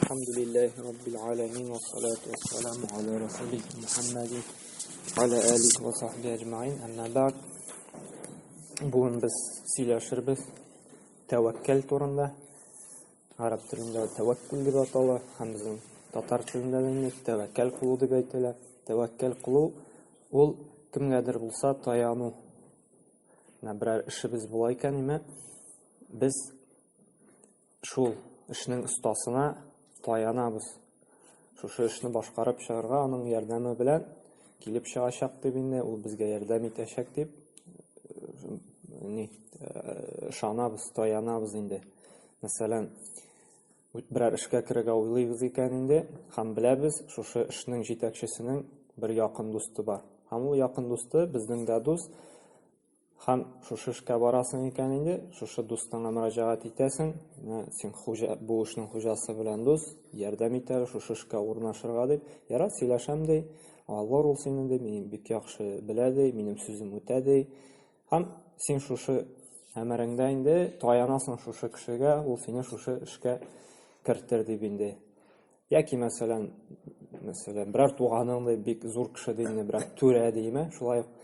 Әлхәмдүлилләһи раббил галәмин вассалату вассаламу аля расулихи Мухаммадин ва аля алихи ва сахбихи әҗмәгыйн. Әмма бәгъд. Бүген без сөйләшербез тәвәккәл турында. Гарәп телендә тәвәккүл дип атала һәм безнең татар телендә дә инде тәвәккәл кылу дип әйтелә. Тәвәккәл кылу ул кемгәдер булса таяну. Менә берәр эшебез була икән, име, без шул эшнең остасына таянабыз. Шушы эшне башкарып чыгарга аның ярдәме белән килеп чыгачак дип инде, ул безгә ярдәм итәчәк дип ни ышанабыз, таянабыз инде. Мәсәлән, берәр эшкә керергә уйлыйбыз икән инде, һәм беләбез, шушы эшнең җитәкчесенең бер якын дусты бар. Һәм ул якын дусты безнең дә дус. Һәм шушы эшкә барасың икән инде, шушы дустыңа мөрәҗәгать итәсең, менә син хуҗа, бу эшнең хуҗасы белән дус, ярдәм ит әле шушы эшкә урнашырга дип. Ярар, сөйләшәм ди, алыр ул сине ди, мине бик яхшы белә ди, минем сүзем үтә ди. Һәм син шушы әмереңдә инде таянасың шушы кешегә, ул сине шушы эшкә кертер дип инде. Яки, мәсәлән, мәсәлән, берәр туганың ди, бик зур кеше ди инде, берәр түрә диме, шулай ук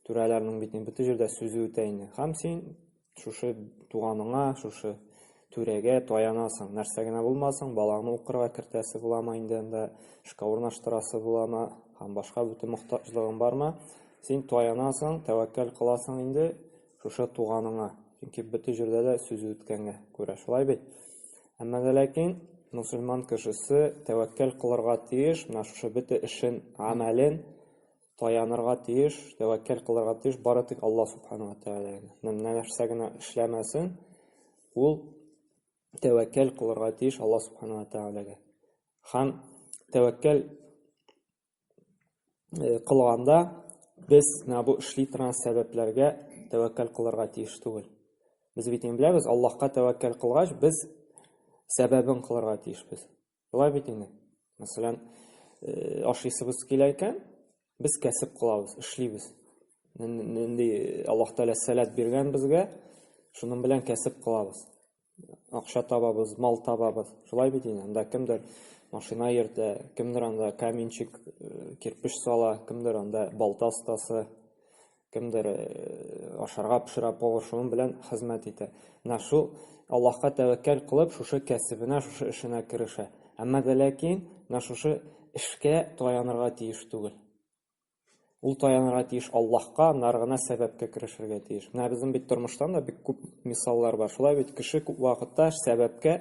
түрәләрнең бит инде бөтен җирдә сүзе үтә инде. Һәм син шушы туганыңа, шушы түрәгә таянасың. Нәрсә генә булмасын, балаңны укырга кертәсе буламы инде анда, эшкә урнаштырасы буламы, һәм башка бөтен мохтаҗлыгың бармы, син таянасың, тәвәккәл кыласың инде шушы туганыңа. Чөнки бөтен җирдә дә сүзе үткәнгә күрә, шулай бит? Әмма дә ләкин мөселман кешесе тәвәккәл кылырга тиеш, менә шушы бөтен эшен, гамәлен таянырга тиеш, тәвәккәл кылырга тиеш бары тик Аллаһ субхану ва тәгаләгә. Менә нәрсә генә эшләмәсен, ул тәвәккәл кылырга тиеш Аллаһ субхану ва тәгаләгә. Һәм тәвәккәл кылганда без менә бу эшли торган сәбәпләргә тәвәккәл кылырга тиеш түгел. Без бит инде беләбез, Аллаһка тәвәккәл кылгач, без сәбәбен кылырга тиешбез. Шулай бит инде. Мәсәлән, ашыйсыбыз килә икән, без кәсеп кылабыз, эшлибез. Нинди Аллаһ Тәгалә сәләт биргән безгә, шуның белән кәсеп кылабыз. Акча табабыз, мал табабыз. Шулай бит инде. Анда кемдер машина йөртә, кемдер анда каменщик, кирпеч сала, кемдер анда балта остасы, кемдер ашарга пешерә, повар, шуның белән хезмәт итә. Менә шул Аллаһка тәвәккәл кылып, шушы кәсебенә, шушы эшенә керешә. Әмма дә ләкин менә шушы эшкә таянырга тиеш түгел. Ул таянырга тиеш Аллаһка, аннары гына сәбәпкә керешергә тиеш. Менә безнең бит тормыштан да бик күп мисаллар бар. Шулай бит кеше күп вакытта сәбәпкә,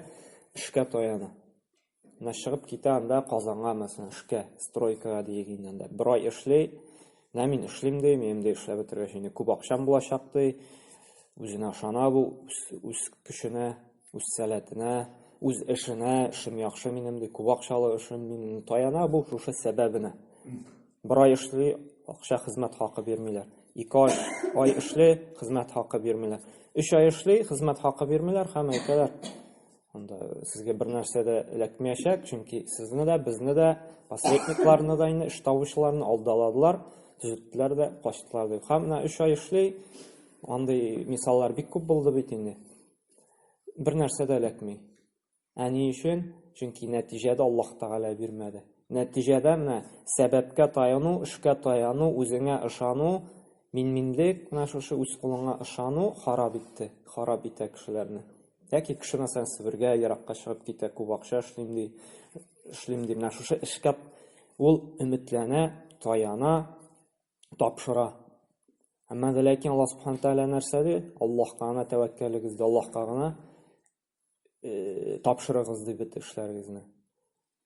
эшкә таяна. Менә чыгып китә анда Казанга, мәсәлән, эшкә, стройкага диек инде анда. Бер ай эшли, менә мин эшлим ди, минем ди эшләп бетергәч инде күп акчам булачак ди. Үзенә ышана бу, үз көченә, үз сәләтенә, үз эшенә, эшем яхшы минем ди, күп акчалы эшем минем. Таяна бу шушы сәбәбенә. Бер ай эшли, акча хезмәт хакы бирмиләр. 2 ай эшли, хезмәт хакы бирмиләр. 3 ай эшли, хезмәт хакы бирмиләр һәм әйтәләр, анда сезгә бер нәрсә дә эләкмәячәк, чөнки сезне дә, безне дә, посредникларны да инде эш табучыларны алдаладылар, төзеттеләр дә, качтылар дип. Һәм менә 3 ай эшли, андый мисаллар бик күп булды бит инде. Бер нәрсә дә эләкми. Ә ни өчен? Чөнки нәтиҗәдә Аллаһ Тәгалә бирмәде. Нәтиҗәдә менә сәбәпкә таяну, эшкә таяну, үзеңә ышану, минминлек, менә шушы үз кулыңа ышану харап итте, харап итә кешеләрне. Яки кеше, мәсәлән, Себергә, еракка чыгып китә, күп акча эшлим ди, эшлим ди. Менә шушы эшкә ул өметләнә, таяна, тапшыра. Әмма дә ләкин Аллаһ Субхану Тәгалә нәрсә ди? Аллаһка гына тәвәккәллегез ди, Аллаһка гына тапшырыгыз ди бөтен эшләрегезне.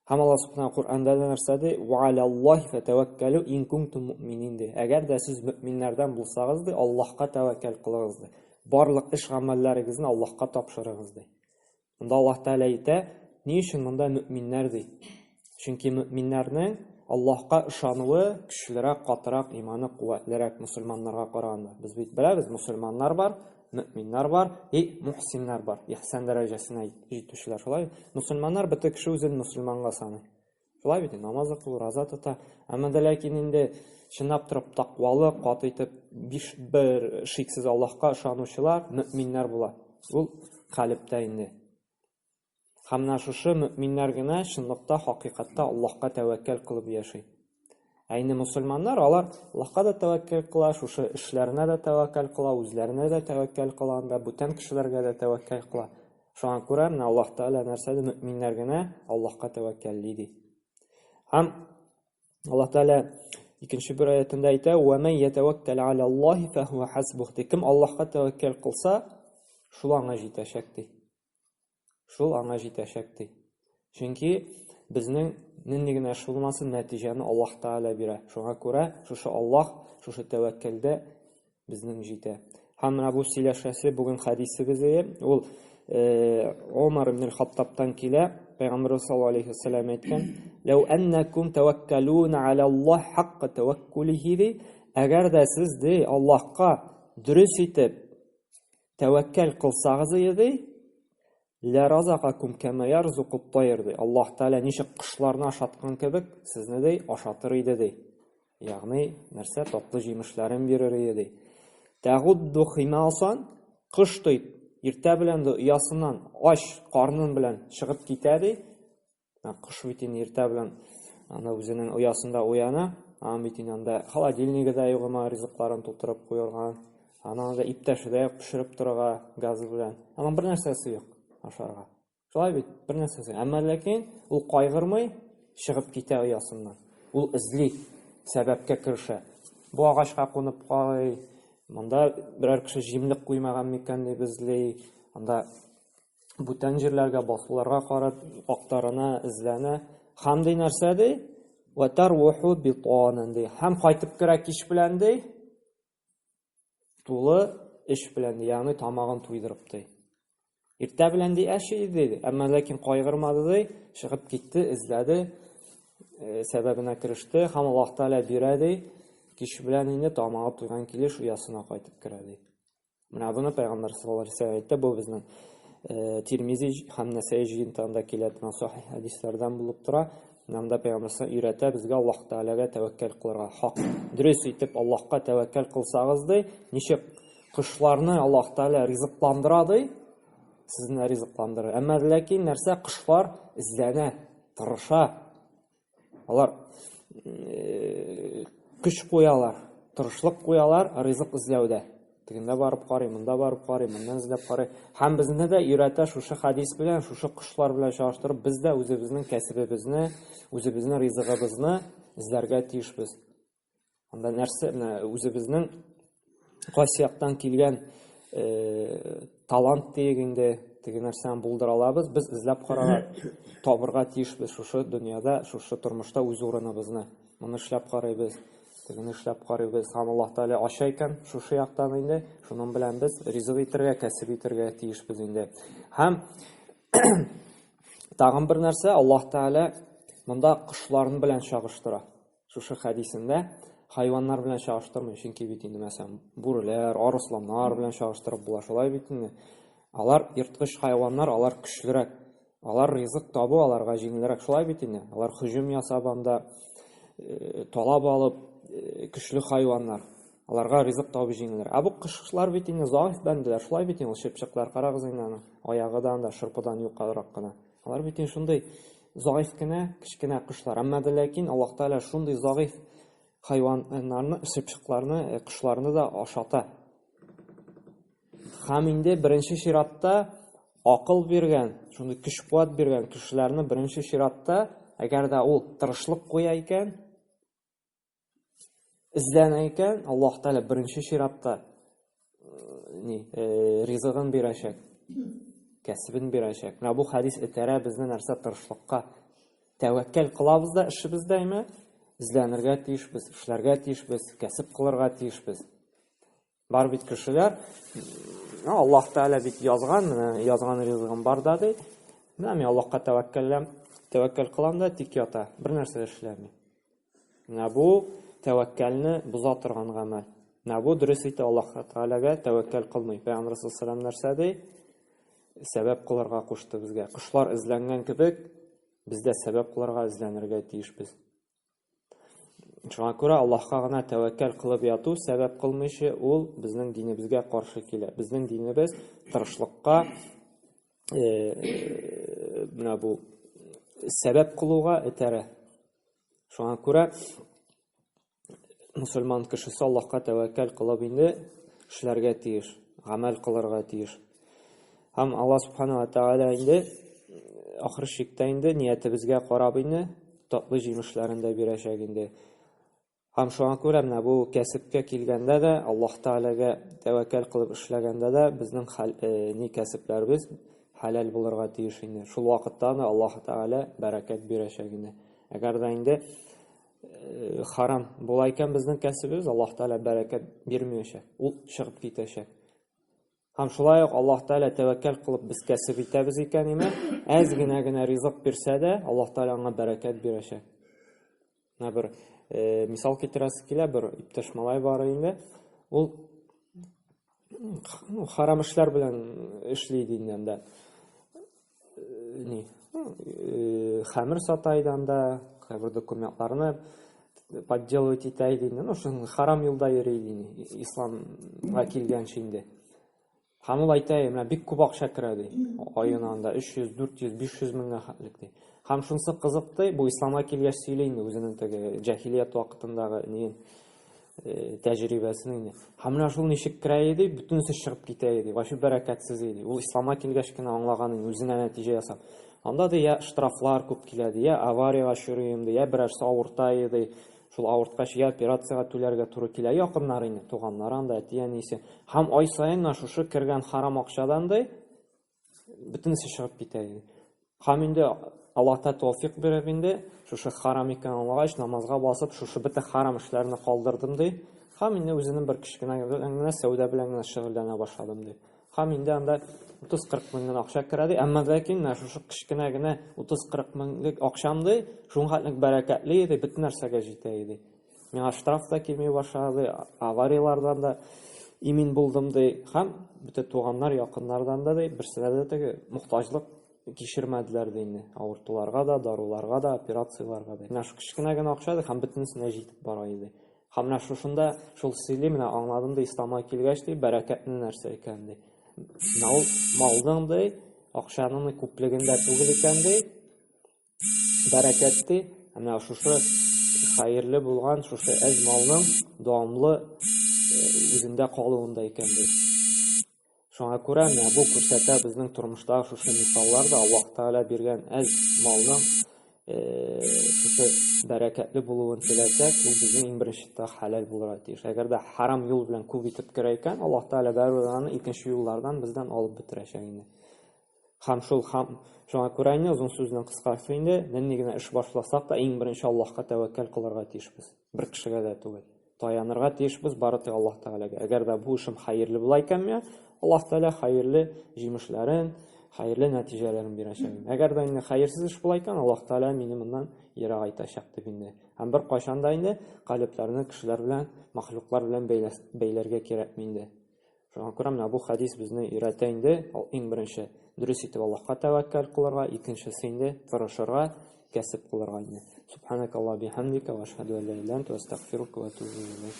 Һәм Аллаһ Субхану Коръәндә дә нәрсә ди? Ва алаллаһи фатаваккалу ин кунтум муъминин ди. Әгәр дә сез мөэминнәрдән булсагыз ди, Аллаһка тәвәккәл кылыгыз ди. Барлык эш гамәлләрегезне Аллаһка тапшырыгыз ди. Монда Аллаһ Тәгалә әйтә, ни өчен монда мөэминнәр ди? Чөнки мөэминнәрнең Аллаһка ышануы көчлерәк, катырак, иманы куәтлерәк мөселманнарга караганда. Без бит беләбез, мөселманнар бар, мөэминнәр бар и мухсиннар бар. Ихсан дәрәҗәсенә җитүчеләр шулай. Мөселманнар бөтен кеше үзен мөселманга саный. Шулай бит, намаз укый, ураза тота. Әмма дә ләкин инде чынлап торып таквалы, каты итеп биш бер шиксез Аллаһка ышанучылар мөэминнәр була. Ул калебтә инде. Һәм менә шушы мөэминнәр генә чынлыкта, хакыйкатьтә Аллаһка тәвәккәл кылып яши. Ә инде мусульманнар, алар Аллаһка да тәвәккәл кыла, шушы эшләренә дә тәвәккәл кыла, үзләренә дә тәвәккәл кыла, анда бүтән кешеләргә дә тәвәккәл кыла. Шуңа күрә менә Аллаһ Тәгалә нәрсә ди? Мөэминнәр генә Аллаһка тәвәккәлли ди. Һәм Аллаһ Тәгалә икенче бер аятында әйтә: "Ва ман ятаваккал алаллаһи фахуа хасбух" ди. Кем Аллаһка тәвәккәл кылса, шул аңа җитәчәк ди. Шул аңа җитәчәк ди. Чөнки безнең нинди генә эш булмасын, нәтиҗәне Аллаһ Тәгалә бирә. Шуңа күрә шушы Аллаһ, шушы тәвәккәлдә безнең җитә. Һәм менә бу сөйләшәсе бүген хәдисебез ул Омар ибн Хаттабтан килә. Пәйгамбәрбез саллаллаһу алейхи вәсәлләм әйткән: "Ләү әннәкум тәвәккәлүнә алаллаһ хакка тәвәккүлихи" ди. Әгәр дә сез ди Аллаһка дөрес итеп Тәвәккәл кылсагыз ди, лә разакакум кәмә ярзукут тайр ди. Аллаһ Тәгалә ничек кошларны ашаткан кебек, сезне ди ашатыр иде ди. Ягъни нәрсә татлы җимешләрен бирер иде ди. Тәгудду химасан кош ди, иртә белән ди оясыннан ач карнын белән чыгып китә ди. Кош бит инде иртә белән анда үзенең оясында уяна. Аның бит инде анда холодильнигы да юк, аңа ризыкларын тутырып куярга. Аның анда иптәше дә юк пешереп торырга газы белән. Аның бер нәрсәсе юк ашарга. Шулай бит, бер нәрсәсе. Әмма ләкин ул кайгырмый, чыгып китә оясыннан. Ул эзли, сәбәпкә керешә. Бу агачка кунып карый, монда берәр кеше җимлек куймаган микән дип эзли. Анда бүтән җирләргә, басуларга карап, актарына, эзләнә. Һәм ди нәрсә ди? Ва тарвуху битанан ди. Һәм кайтып керә кич белән ди. Тулы эш белән ди, ягъни тамагын туйдырып ди. Иртә белән ди әш иде ди, әмма ләкин кайгырмады ди, чыгып китте, эзләде, э, сәбәбенә кереште һәм Аллаһ Тәгалә бирә ди. Кич белән инде тамагы туйган килеш оясына кайтып керә ди. Менә буны Пәйгамбәр саллаллаһу алейһи вәсәлләм әйтте, бу безнең э, Тирмизи һәм Нәсәи җыентыгында килә торган сахих хәдисләрдән булып тора. Менә монда Пәйгамбәр өйрәтә безгә Аллаһ Тәгаләгә тәвәккәл кылырга. Хак, дөрес итеп Аллаһка тәвәккәл кылсагыз ди, ничек кошларны Аллаһ Тәгалә ризыкландыра ди, сезне ризыкландырыр. Әмма ләкин нәрсә кошлар эзләнә, тырыша, Алар э, көч куялар, тырышлык куялар ризык эзләүдә. Тегендә барып карый, монда барып карый, моннан эзләп карый. Һәм безне дә өйрәтә шушы хадис белән, шушы кошлар белән чагыштырып, без дә үзебезнең кәсебебезне, үзебезнең ризыгыбызны эзләргә тиешбез. Анда нәрсә, менә үзебезнең кайсы яктан килгән э, талант диек инде, теге нәрсәне булдыра алабыз, без эзләп карарга, табырга тиешбез шушы дөньяда, шушы тормышта үз урыныбызны. Моны эшләп карыйбыз, тегене эшләп карыйбыз. Һәм Аллаһ Тәгалә ача икән шушы яктан инде, шуның белән без ризык итәргә, кәсеп итәргә тиешбез инде. Һәм тагын бер нәрсә, Аллаһ Тәгалә монда кошларны белән чагыштыра. Шушы хәдисендә хайваннар белән чагыштырмый, чөнки бит инде мәсәлән, бүреләр, арысланнар белән чагыштырып була, шулай бит инде. Алар ерткыч хайваннар, алар көчлерәк. Алар ризык табу аларга җиңелрәк, шулай бит инде. Алар һөҗүм ясап анда э, талап алып, э, көчле хайваннар. Аларга ризык табу җиңелрәк. Ә бу кошлар бит инде заиф бәндәләр, шулай бит инде ул чыпчыклар, карагыз инде аны. Аягы да анда шырпыдан юкарак кына. Алар бит инде шундый Заиф кенә, кечкенә кошлар. Әмма дә ләкин Аллаһ Тәгалә шундый заиф хайваннарны, чыпчыкларны, э, кошларны да ашата. Һәм инде беренче чиратта акыл биргән, шундый көч-куәт биргән кешеләрне беренче чиратта, әгәр дә ул тырышлык куя икән, эзләнә икән, Аллаһ Тәгалә беренче чиратта э, ни, э, ризыгын бирәчәк, кәсебен бирәчәк. Менә бу хәдис этәрә безне нәрсә тырышлыкка. Тәвәккәл кылабыз да эшебездә әйме? Эзләнергә тиешбез, эшләргә тиешбез, кәсеп кылырга тиешбез. Бар бит кешеләр, Аллаһ Тәгалә бит язган, менә язган ризыгым бар да ди. Менә мин Аллаһка тәвәккәлләм, тәвәккәл кылам да тик ята, бер нәрсә дә эшләми. Менә бу тәвәккәлне боза торган гамәл. Менә бу дөрес итеп Аллаһ Тәгаләгә тәвәккәл кылмый. Пәйгамбәр саллаллаһу нәрсә ди? Сәбәп кылырга кушты безгә. Кошлар эзләнгән кебек, без дә сәбәп кылырга, эзләнергә тиешбез. Шуңа күрә Аллаһка гына тәвәккәл кылып яту, сәбәп кылмыйча, ул безнең динебезгә каршы килә. Безнең динебез тырышлыкка э, менә бу сәбәп кылуга этәрә. Шуңа күрә мусульман кешесе Аллаһка тәвәккәл кылып инде эшләргә тиеш, гамәл кылырга тиеш. Һәм Аллаһ субхана ва тааля инде ахыр чиктә инде ниятебезгә карап инде татлы җимешләрен дә бирәчәк инде. Һәм шуңа күрә менә бу кәсепкә килгәндә дә Аллаһ Тәгаләгә тәвәккәл кылып эшләгәндә дә безнең хәл, ни кәсепләребез хәләл булырга тиеш инде. Шул вакытта да Аллаһ Тәгалә бәрәкәт бирәчәк инде. Әгәр дә инде харам була икән безнең кәсебебез, Аллаһ Тәгалә бәрәкәт бирмәячәк. Ул чыгып китәчәк. Һәм шулай ук Аллаһ Тәгалә тәвәккәл кылып без кәсеп итәбез икән, име, әз генә генә ризык бирсә дә, Аллаһ Тәгалә аңа бәрәкәт бирәчәк. Менә бер мисал китерәсе килә, бер иптәш малай бар инде. Ул ну, харам эшләр белән эшли иде инде анда. Ни, хәмер сата иде анда, кайбер документларны подделывать итә иде инде. Ну, шул харам юлда йөри иде инде, исламга килгәнче инде. Һәм ул әйтә, менә бик күп акча керә ди. Аена анда 300, 400, 500 меңгә хәтлек ди. Һәм шунысы кызык ди, бу исламга килгәч сөйли инде үзенең теге җаһилият вакытындагы ни тәҗрибәсен инде. Һәм менә шул ничек керә иде, бөтенесе чыгып китә иде. Вообще бәрәкәтсез иде. Ул исламга килгәч кенә аңлаган инде, үзенә нәтиҗә ясап. Анда ди, я штрафлар күп килә ди, я авариягә очрыйм ди, я берәрсе авырта иде. Шул авырткач, я операциягә түләргә туры килә, якыннары инде, туганнары анда, әти-әнисе. Һәм ай саен менә шушы кергән харам акчадан ди, бөтенесе чыгып китә иде. Һәм инде Аллаһ та тәүфик биреп инде, шушы харам икәнен аңлагач, намазга басып, шушы бөтен харам эшләрне калдырдым ди. Һәм инде үзенең бер кечкенә генә сәүдә белән генә шөгыльләнә башладым ди. Һәм инде анда 30-40 мең генә акча керә ди. Әмма ләкин менә шушы кечкенә генә 30-40 меңлек акчам ди, шуның хәтлек бәрәкәтле иде, бөтен нәрсәгә җитә иде. Миңа штраф та килми башлады, аварияләрдән дә имин булдым ди. Һәм бөтен туганнар, якыннардан да ди, берсенә дә теге мохтаҗлык кичермәделәр ди инде. Авыртуларга да, даруларга да, операцияләргә дә. Менә шул кечкенә генә акча ди, һәм бөтенесенә җитеп бара иде. Һәм менә шушында шул сөйли, менә аңладым ди, исламга килгәч ди, бәрәкәтне нәрсә икән ди. Менә ул малның ди, акчаның күплегендә түгел икән ди, бәрәкәт ди. Ә менә шушы хәерле булган шушы әз малның дәвамлы үзендә калуында икән ди. Шуңа күрә менә бу күрсәтә безнең тормыштагы шушы мисаллар да Аллаһ Тәгалә биргән әз малның шушы бәрәкәтле булуын теләсәк, ул безнең иң беренче чиратта хәләл булырга тиеш. Әгәр дә харам юл белән күп итеп керә икән, Аллаһ Тәгалә барыбер аны икенче юллардан бездән алып бетерәчәк инде. Һәм шул һәм шуңа күрә инде озын сүзнең кыскасы инде, нинди генә эш башласак та, иң беренче Аллаһка тәвәккәл кылырга тиешбез. Бер кешегә дә түгел. Таянырга тиешбез бары тик Аллаһ Тәгаләгә. Әгәр дә бу эшем хәерле була икән миңа, Аллаһ Тәгалә хәерле җимешләрен, хәерле нәтиҗәләрен бирәчәк. Әгәр дә инде хәерсез эш була икән, Аллаһ Тәгалә мине моннан ерагайтачак дип инде. Һәм бер кайчан да инде калебләрне кешеләр белән, махлуклар белән бәйләргә кирәкми инде. Шуңа күрә менә бу хәдис безне өйрәтә инде, иң беренче дөрес итеп Аллаһка тәвәккәл кылырга, икенчесе инде тырышырга, кәсеп кылырга инде. Субханакаллаһ бихамдика ва ашһаду ан ла илаһа илля анта астагфирука ва атубу илейк.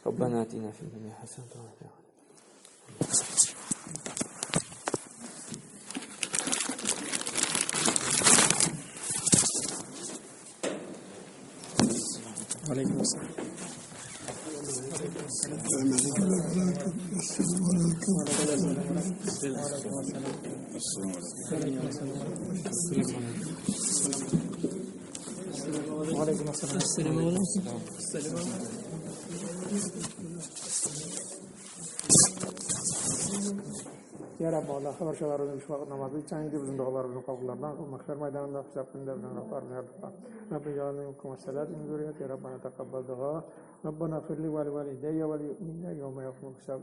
Раббана атина фид дунья хасанатан ва фил ахирати. Алейкум ассалам. Ya Rabbi Allah'a barçalarımızın şu vakit namazı için idi bizim dualarımızın kabullarından kıl. Mahşer meydanında hesap günde bizim Rabbimiz Rabbi cealni minkum selat min zurriyeti Rabbana taqabbal dua. Rabbana firli ve valideyye ve liyu'minne yevme yekumul hisab.